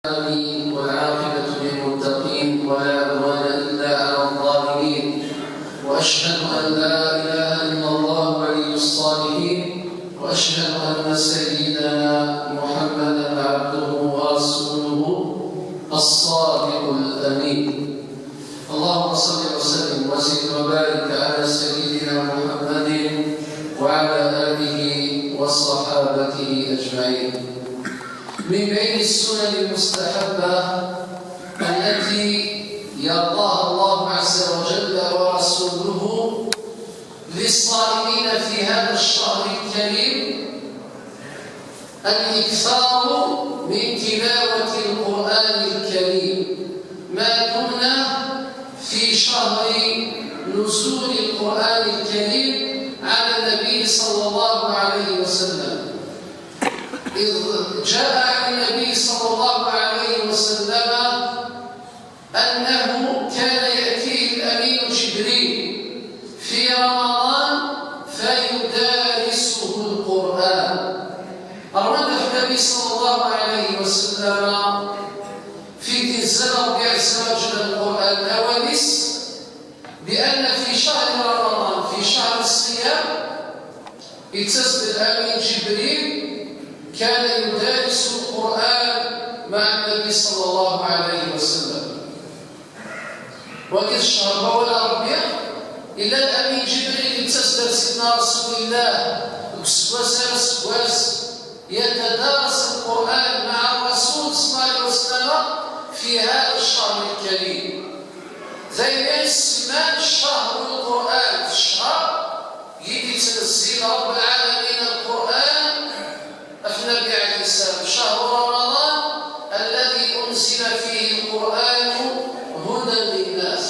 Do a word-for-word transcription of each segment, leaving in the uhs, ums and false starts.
العالمين، والعاقبة للمتقين، ولا عدوان إلا على الظالمين. وأشهد أن لا إله إلا الله ولي الصالحين، وأشهد أن سيدنا محمدا عبده ورسوله الصادق الأمين. اللهم صل وسلم وزد وبارك على سيدنا محمد وعلى آله وصحابته أجمعين. من بين السنن المستحبة التي يرضاها الله عز وجل ورسوله للصائمين في هذا الشهر الكريم الإكثار من تلاوة القرآن الكريم ما دمنا في شهر نزول القرآن الكريم على النبي صلى الله عليه وسلم، إذ جاء عن النبي صلى الله عليه وسلم أنه كان يأتيه الأمين جبريل في رمضان فيدارسه القرآن. Rwan ɣef Nnbi صلى الله عليه وسلم fi d-inzal Ṛebbi ɛezza wa jell Lqur'an, awal-is بأن في شهر رمضان، في شهر الصيام, yettas-d الأمين جبريل كان يدارس القرآن مع النبي صلى الله عليه وسلم. Wagi d ccehr n wawal n Ṛebbi, yella الأمين جبريل yettas-d ar Sidna رسول الله deg useggas ar aseggas, يتدارس القرآن مع الرسول صلى الله عليه وسلم في هذا الشهر الكريم. D ayen ay semman ccehr n Lqur'an, ccehr i d-yettnezzil Ṛebb lɛalamin Lqur'an ɣef Nnbi ɛalayhi sslam, شهر رمضان الذي أنزل فيه القرآن هدى للناس.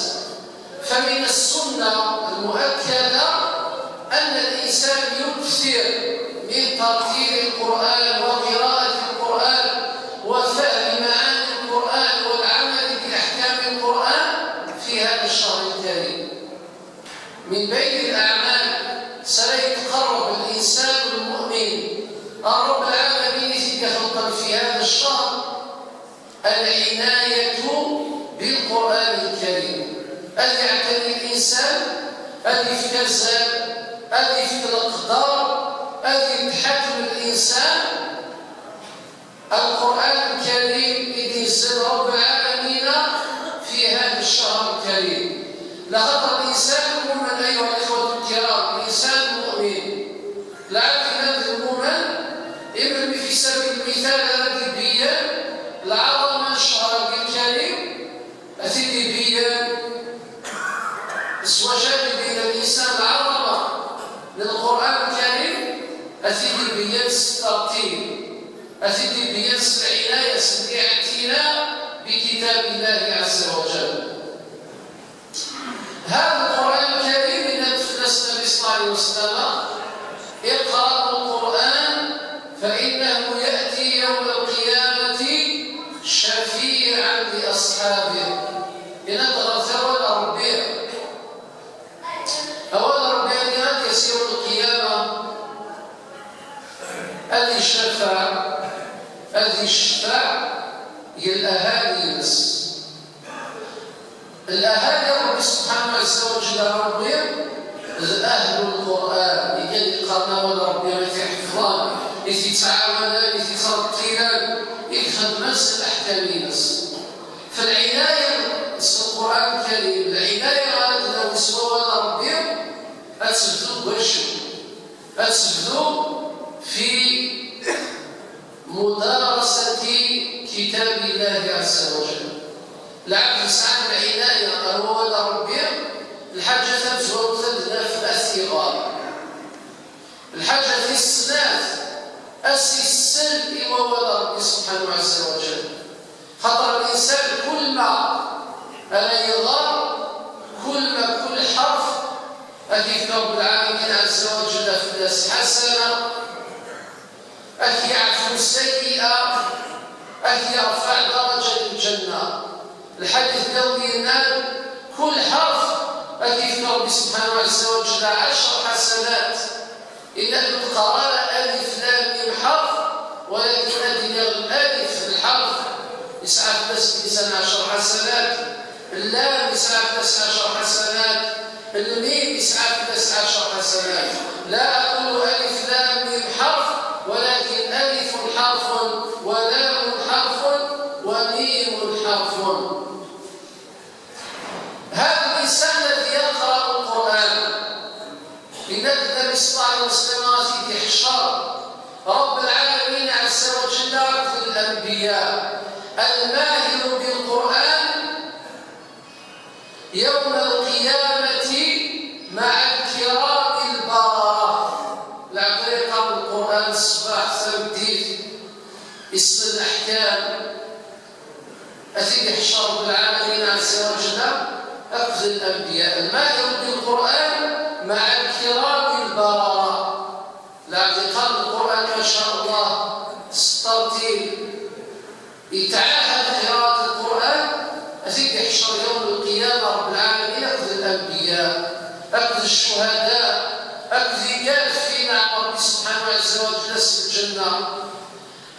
فمن السنة المؤكدة أن الإنسان يكثر من ترتيل القرآن وقراءة القرآن وفهم معاني القرآن والعمل بأحكام القرآن في هذا الشهر الكريم. من بين الأعمال s ara yetqerreb الإنسان المؤمن ar Ṛebb lɛalamin i t-id-ixelqen في هذا الشهر العناية بالقرآن الكريم. Ad yeɛtani الإنسان, ad yefk azal, ad yefk leqder, ad yetḥakkem الإنسان القرآن الكريم i d-yessel Ṛebb lɛalamin في هذا الشهر الكريم. Laxaṭer الإنسان المؤمن, أيها الإخوة الكرام, الإنسان المؤمن, lɛebd-nni d lmumen, imi fi sabil lmital ara d-ibeyyen lɛaḍama n ccehr-agi lkarim, ad t-id-ibeyyen s wacu ara d-ibeyyen الإنسان lɛaḍama n Lqur'an lkarim, ad t-id-ibeyyen s tertib, ad t-id-ibeyyen s lɛinaya, s الاعتناء بكتاب الله عز وجل. هذا القرآن الكريم, yenna-d fell-as Nnbi صلى الله عليه وسلم: اقرأوا القرآن فإنه يأتي يوم القيامة شفيعا لأصحابه. Yenna-d: ɣret awal n Ṛebbi. Awal n Ṛebbi-agi ad d-yas yawm lqiyama, ad icafeɛ, ad iceffaɛ i lahali-ines. Lahali n Ṛebbi subḥanahu ɛezza wa jell, a Ṛebbi, d ahlu Lqur'an, i kan yeqqaren awal n Ṛebbi, i t-iḥeffḍen, i t-ittɛawanen, i t-ittṛettilen, i ixeddmen s leḥkam-ines. Felɛinaya s Lqur'an Lkarim, lɛinaya ara d-nawi s wawal n Ṛebbi, ad tebdu deg wacu? Ad tebdu fi مدارسة كتاب الله عز وجل. Lɛebd yesɛan lɛinaya ar wawal n Ṛebbi, lḥaǧa tamezwarut ad naf ad t-iɣer. Lḥaǧa tis snat, ad s-issel i wawal n Ṛebbi subḥanahu ɛezza wa jell. Xaṭer الإنسان kul ma ara iɣer, kul ma, kul ḥerf, ad yefk Ṛebb lɛalamin ɛezza wa jell fell-as ḥasana, ad k-yeɛfu sayyi'a, ad k-yerfeɛ daraǧa di lǧenna. Lḥadit nniḍen yenna-d, kul ḥerf ad k-yefk Ṛebbi subḥanahu ɛezza wa jell ɛecra ḥasanat. Yenna-d ur teqqar ara alif lam mim ḥerf, walakin ad d-iniɣ alif d lḥerf. يسعى فلاس الإنسان عشر حسنات، اللام يسعى فلاس عشر حسنات، الميم يسعى فلاس عشر حسنات. لا أقول ألف لام ميم حرف، ولكن ألف حرف، ولام حرف، وميم حرف. هذا الإنسان الذي يقرأ القرآن، لذلك النبي صلى الله عليه وسلم في يحشر رب العالمين عز وجل في الأنبياء، الماهر بالقرآن يوم القيامة مع الكرام البررة. العبد يقرأ القرآن الصباح ثم الديث، يسمع الأحكام، أتي يحشر رب العالمين عز وجل أخذ الأنبياء، الماهر بالقرآن مع الكرام البررة. العبد يقرأ القرآن ما شاء الله، سترتيل، يتعاهد قراءة القرآن، أزيد يحشر يوم القيامة رب العالمين أخذ الأنبياء، أخذ الشهداء، أخذ يالف في نعم ربي سبحانه عز وجل في الجنة.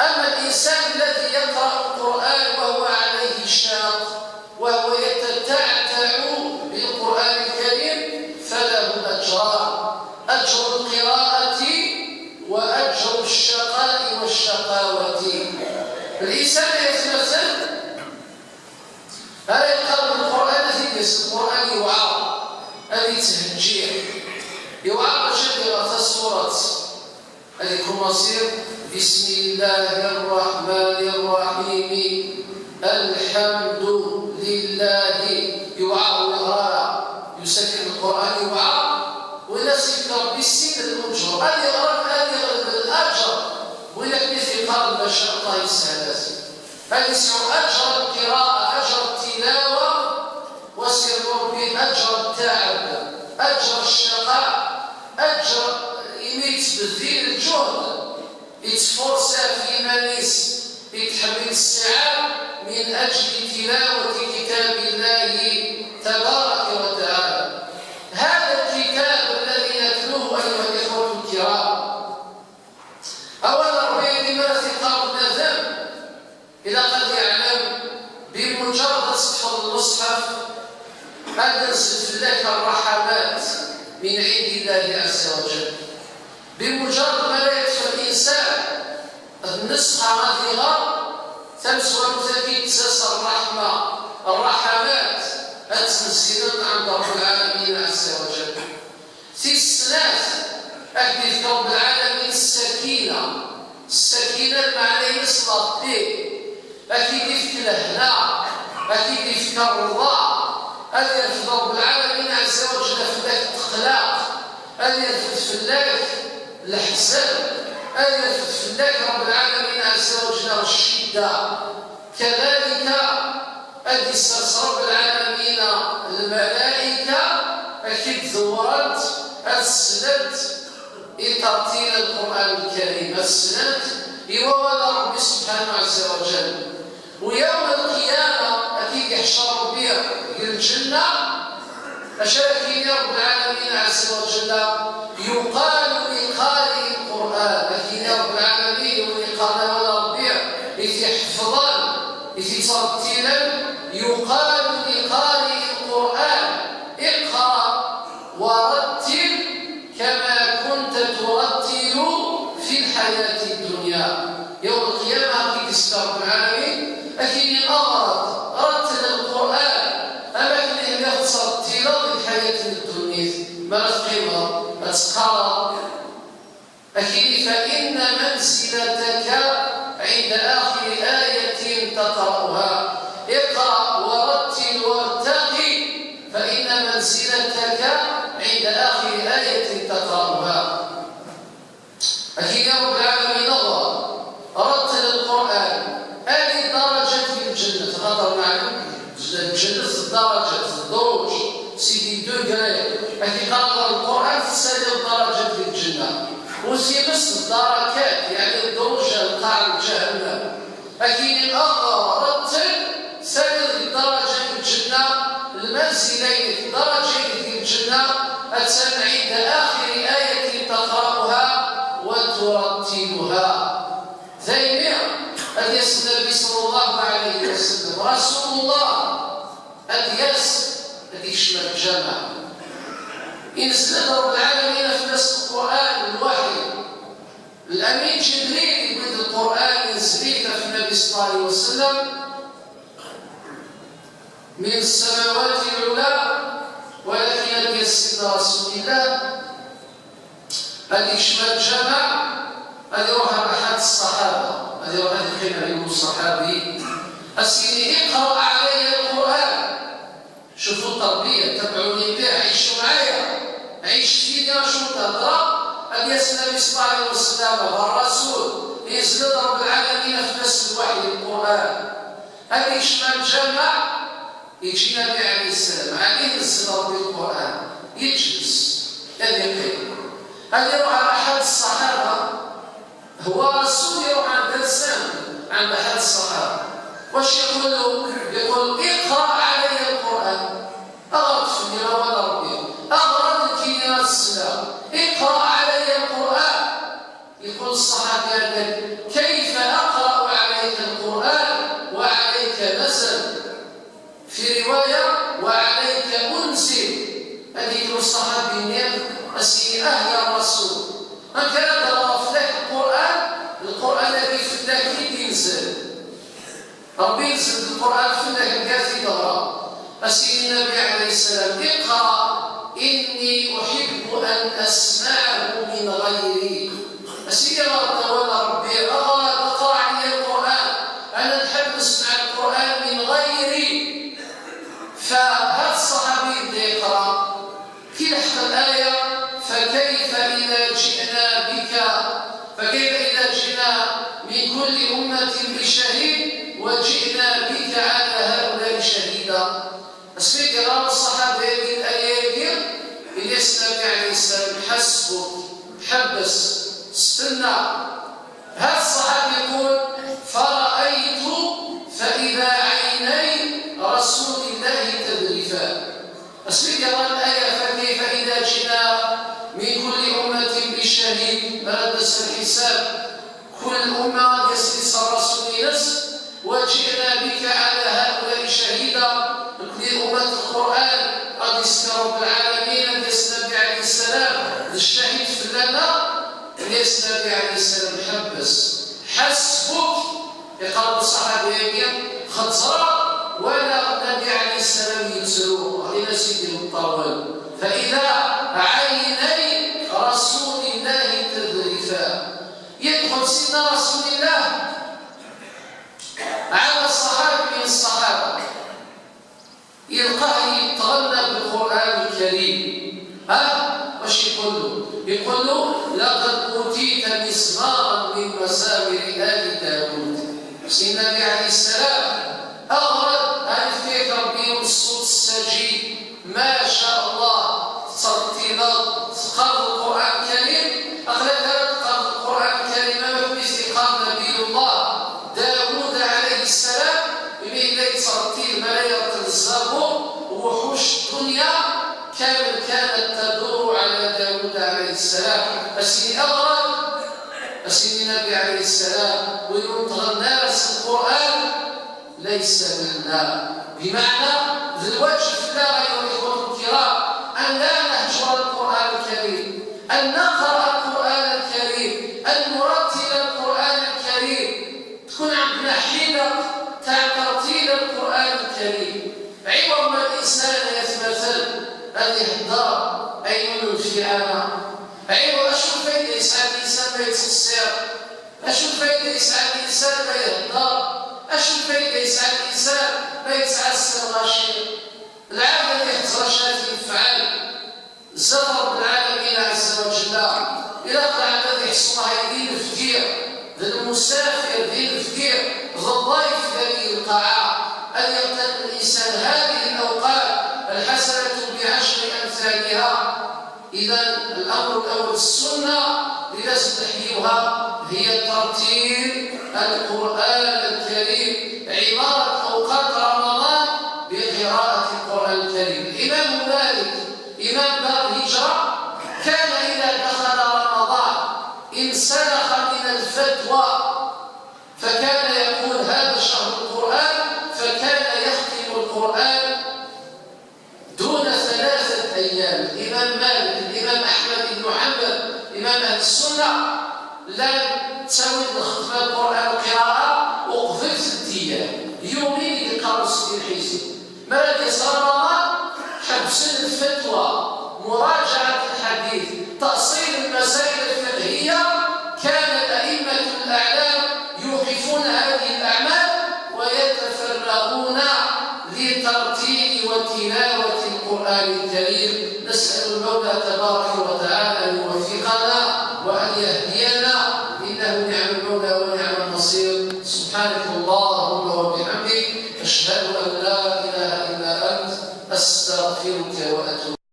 أما الإنسان الذي يقرأ القرآن وهو عليه شاق، وهو يتتعتع بالقرآن الكريم، فله أجران: أجر القراءة وأجر الشقاء والشقاوة. الإنسان يتمثل، أنا يقرأ القرآن، أزيد يس القرآن يوعى، أن يتهجيه، يوعى باش يقرأ السورة. هذه كومونسي: بسم الله الرحمن الرحيم، الحمد لله. يوعى ويغرى، يسكن القرآن يوعى، والناس يذكر بالسين الأجر. هذه غرض، هذه غرض الأجر، ولا كيف يقال ما شاء الله يسهل. هذه يسعوا أجر القراءة، أجر التلاوة، وسير ربي أجر التعب، أجر الشقاء، أجر إميت بالذين الجهد، يتفرسى في مانيس، يتحمل الصعاب من أجل تلاوة كتاب الله تبارك وتعالى. هذا الكتاب الذي نتلوه أيها الإخوة الكرام، أولا ربي بما في قلبنا ذنب، إلا قد يعلم، بمجرد تحفظ المصحف، أن تنزل لك الرحمات من عند الله عز وجل. بمجرد ما لا يكفي الإنسان النسخة هذه غير تمسوى المتاكد تساس الرحمة، الرحمات، أتنزل عند رب العالمين عز وجل. Tis snat, ad k-d-ifk Ṛebb lɛalamin ssakinat. Ssakinat meɛna-ines la paix. Ad k-id-ifk lehna, ad k-id-ifk rrḍa, ad irfed Ṛebb lɛalamin ɛezza wa jell fell-ak ṭṭeqlaq, ad irfed fell-ak leḥzen, ad irfed fell-ak Ṛebb lɛalamin ɛezza wa jell ccida. Kadalika, ad d-issers Ṛebb lɛalamin lmalayka, ad k-id-dewwrent, ad slent i tertil Lqur'an Lkarim, ad slent i wawal n Ṛebbi subḥanahu ɛezza wa jell. U yawm lqiyama, ad k-id-iḥcer Ṛebbi deg lǧenna, acu ara k-yini Ṛebb lɛalamin ɛezza wa jell? Yuqalu liqari'i Lqur'an, ad k-yini Ṛebb lɛalamin i win iqqaren awal n Ṛebbi, i t-iḥefḍen, i t-ittṛettilen, yuqalu liqari'i Lqur'an, iqra wa rattil kama kunta turattilu fi lḥayati ddunya. Yawm lqiyama, ad k-id-isker Ṛebb lɛalamin, ad k-yini: اقرأ، رتل القرآن، am akken i telliḍ tettṛettileḍ di lḥayat n ddunit. Mi ara teqqimeḍ, ad teqqareḍ, ad k-yini: فإن منزلتك عند آخر آية تقرأها. اقرأ ورتل وارتق، فإن منزلتك عند آخر آية تقرأها. Ad k-yini Ṛebb lɛalamin: اقرأ، رتل القرآن، ali ddarajat di lǧennet, xaṭer neɛlem lǧennet d ddarajat, d dduṛuj, c'est des degrés. Ad k-iqqar Lqur'an, tettali ddarajat di lǧennet. U times d ddarakat, yeɛni dduṛuj n lqaɛ n ǧahannam. Ad k-yini: اقرأ، رتل، sali deg ddaraja n lǧenna, lmanzila-inek, ddaraja-inek deg lǧenna, attan عند آخر آية تقرأها وترتلها. Daymi, Ad yas Nnbi ṣalla Llahu ɛalayhi wa sallam, Rasulullah, ad yas, ad ikcem ar lǧameɛ. Inzel-d Ṛebbi lɛalamin fell-as Lqur'an, lwaḥy. Lamin Ǧibril yewwi-d Lqur'an, inzel-it ɣef Nnbi ṣalla Llahu ɛalayhi wa sallam, min ssamawati lɛula, walakin ad yas Sidna Rasulillah, ad ikcem ar lǧameɛ, ad iruḥ ar aḥad ṣṣaḥaba, ad iruḥ ad iqqim ar yiwen ṣṣaḥabi, ad s-yini: "اقرأ علي القرآن." شوفوا التربية، تبعوني مليح، عيشوا معايا، عيشت فيني شو تهضر. Ad yas Nnbi ṣalla Llahu ɛalayhi wa sallam, الرسول، inzel-d Ṛebbi lɛalamin fell-as lwaḥy, Lqur'an. Ad ikcem ar lǧameɛ, yeǧǧa Nnbi ɛalayhi ssalam, ɛni inzel Ṛebbi Lqur'an, yeǧles, ad iqqim. Ad iruḥ ar aḥad ṣṣaḥaba, هو الرسول يروح عند الإنسان، عند أحد الصحابة. واش يقول له؟ يقول: "اقرأ علي القرآن." أغرد في النيرة ولا ربي. أغرد كي ينزل. "اقرأ علي القرآن." يقول الصحابي هذاك: "كيف أقرأ عليك القرآن وعليك نزل؟" في رواية: "وعليك أنزل". هذيك الصحابي نيم أسي أهل الرسول. أنت هذا الله فلاك القرآن، القرآن الذي فلاك ينزل. ربي ينزل القرآن فلاك قاتي دورة. أسي النبي عليه السلام: "اقرأ، إني أحب أن أسمعه من غيري". أسي يا رب، ولا ربي، أغرد، اقرأ علي القرآن. أنا نحب نسمع القرآن من غيري. فهذا الصحابي بدا يقرا كي لحق الآية: "فكيف إذا جئنا بك، فكيف إذا جئنا من كل أمة بشهيد وجئنا بك على هؤلاء شهيدا". Asmi i yeɣra ṣṣaḥabi-agi ayen-agi, yenna-yas Nnbi ɛalayhi ssalam: "حسبك، ḥebbes, stenna." هذا الصحابي يقول: "فرأيت فإذا عيني رسول الله تذرفان". Asmi i yeɣra الآية: "فكيف إذا جئنا من كل أمة بشهيد", mi ara d-yas lḥisab, kul umma ad yas lḥisab Rasul-ines, "وجئنا بك على هؤلاء شهيدا", nekni ummat Lqur'an, ad d-yas Ṛebbi lɛalamin, ad d-yas Nnbi ɛalayhi ssalam d ccahid fell-aneɣ. Yenna-yas Nnbi ɛalayhi ssalam: "Ḥebbes, حسبك". Iqerreb ṣṣaḥabi-agi, xeẓreɣ, walaɣ Nnbi ɛalayhi ssalam yettru, ɣlin-as-id imeṭṭawen. "فإذا عيني رسول الله تذرفان". يدخل سيدنا رسول الله على صحابي من الصحابة، يلقاه يتغنى بالقرآن الكريم. ها؟ واش يقول له؟ يقول له: "لقد أوتيت مزمارا من مزامير آل داود". سيدنا النبي عليه السلام أغرد، عرف كيف ربي الصوت السجي، ما شاء الله، ترتيل، تقرأ القرآن الكريم، أغلب تقرأ القرآن الكريم، ما في قال نبي الله داود عليه السلام، imi yella yettreṭṭil ma la yeṛṭel zzabur, وحوش الدنيا كامل كانت تدور على داود عليه السلام. Asmi aɣrad, asmi Nnbi ɛalayhi ssalam, win ur nettɣenni ara s Lqur'an, ليس منا. بمعنى, d lwaǧeb fell-aɣ, أيها الإخوة الكرام, أن لا نهجر القرآن الكريم، أن نقرأ القرآن الكريم، أن نرتل القرآن الكريم. تكون عندنا حلق تاع ترتيل القرآن الكريم. عوض ما الإنسان يتمثل، هذه الدار أي من في أنا. عوض أشو الفايدة يسعى الإنسان ما يتفسر؟ أشو الفايدة يسعى الإنسان ما يهدر؟ أشو الفايدة يسعى الإنسان ما يتعسر الغشيم؟ العبد اللي يهدر شاف يفعل. Zdat Ṛebbi lɛalamin ɛezza wa ǧella, ilaq lɛebd ad iḥṣu ayen d inebgi, d lmusafir d inebgi, d ḍḍayf di lqaɛa, ad yeɣtanim الإنسان هذه الأوقات الحسنة بعشر أمثالها. إذن الأمر الأول، السنة اللي لازم نحيوها هي ترتيل القرآن الكريم، عمارة أوقات رمضان بقراءة القرآن الكريم. الإمام مالك إمام دار الهجرة كان إذا دخل رمضان انسلخ من الفتوى، فكان القرآن دون ثلاثة أيام. الإمام مالك، الإمام أحمد بن حنبل، إمام أهل السنة، llan ttawin lxetma n Lqur'an, lqira'a, uqbel tlata ayyam. Yawmin i yeqqar Sidi Lḥizi. Mi ara d-yas Ramaḍan, ḥebsen lfetwa, مراجعة الحديث، تأصيل المسائل الفقهية. كان الأئمة الأعلام يوقفون هذه الأعمال ويتفرغون لترتيل وتلاوة القرآن الكريم. نسأل المولى تبارك وتعالى أن يوفقنا وأن يهدينا، إنه نعم المولى ونعم النصير. سبحانك اللهم وبحمدك، أشهد أن لا إله إلا أنت، أستغفرك وأتوب